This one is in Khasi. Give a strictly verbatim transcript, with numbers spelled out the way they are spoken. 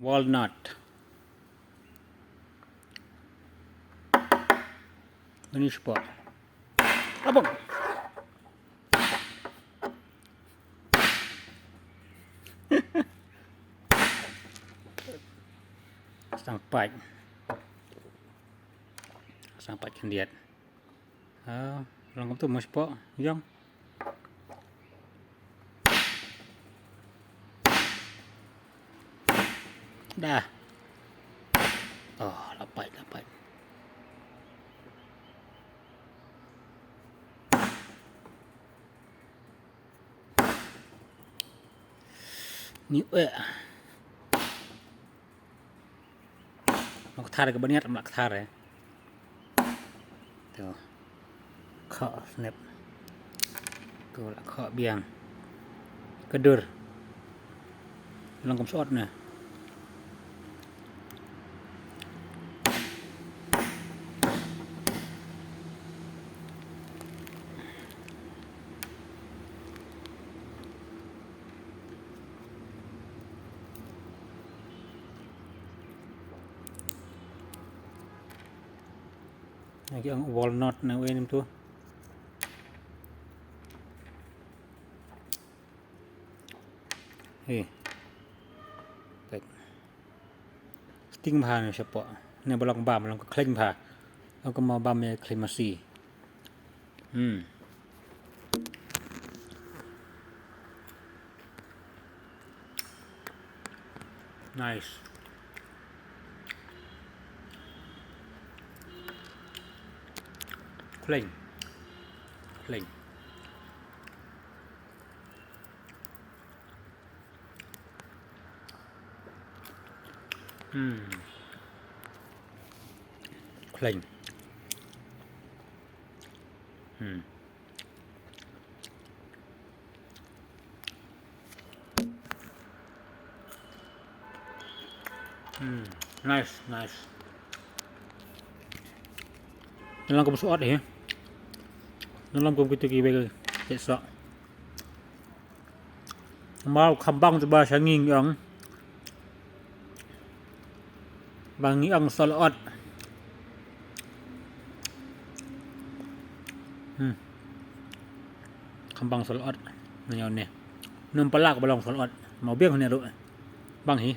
Walnut. Ini spot. Abang. Sang pait. Sang pait khyndiat. Ah, long kumtu mo spot, Jong. Dah. Oh, la pait, la pait. Ni, eh. Long kthar ka baniat, ym lah kthar, eh. To. Kha snep. To lah kha biang. Ka dur. Long kum sot ne. Ngi ong walnut na wen tu. He. Pek. Sting bha ne shapoh. Ne ba long bam, long ka khlaiñ bha. Long ka ma bam ne khlaiñ masi. Hmm. Nice. Khlaiñ. Khlaiñ. Hmm. Khlaiñ. Hmm. Hmm. Nice, nice. Ngi long kum sot hi. Ngi long kum kitu kiwei ki sot. Mo kham bang tu ba sha ngi ngi ong. Ba ngi ong sot ot. Hmm. Kham bang sot ot. Ngi ong ne. Num palak ba long sot ot. Mo biang ne ru. Bang hi.